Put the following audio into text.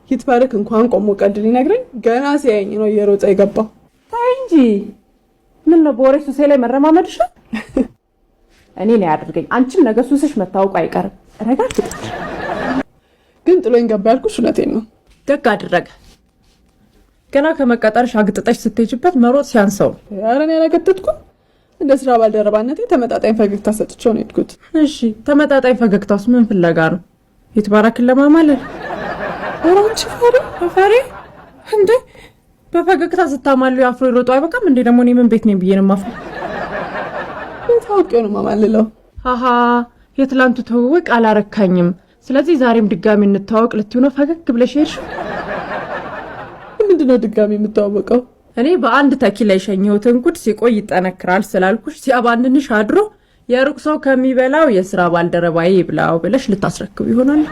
ይትባረክ እንኳን ቆሞ ቀልድ ሊነግረኝ ገና ሲያየኝ ነው እየሮጠ የገባው። ታይ እንጂ ምን ነው በወሬ ሱሴ ላይ መረማመድሽ ነው? እኔ ነው ያድርገኝ። አንቺም ነገ ሱስሽ መታወቁ አይቀርም። ረጋ ግን ጥሎኝ ገባ ያልኩሽ እውነቴን ነው። ደግ አደረገ። ገና ከመቀጠርሽ አግጥጠሽ ስትሄጂበት መሮጥ ሲያንሰው። ኧረ እኔ አላገጠጥኩም። እንደ ስራ ባልደረባነቴ ተመጣጣኝ ፈገግታ ሰጥቼው ነው የሄድኩት። እሺ ተመጣጣኝ ፈገግታውስ ምን ፍለጋ ነው? ይትባረክን ለማማለል? ኧረ አንቺ ፈሪ ፈሪ እንዴ! በፈገግታ ስታማሉ አፍሮ ይሮጡ አይበቃም እንዴ? ደግሞ እኔ ምን ቤት ነኝ ብዬ ነው የማፍረው? ታውቂው ነው ማማልለው። አሃ የትላንቱ ትውውቅ አላረካኝም። ስለዚህ ዛሬም ድጋሚ እንተዋወቅ ልትይው ነው ፈገግ ብለሽ ሄድሽው? ምንድነው ድጋሚ የምተዋወቀው? እኔ በአንድ ተኪላ የሸኘሁትን ጉድ ሲቆይ ይጠነክራል ስላልኩሽ ሲያባንንሽ አድሮ የሩቅ ሰው ከሚበላው የስራ ባልደረባዬ ይብላው ብለሽ ልታስረክብ ይሆናል።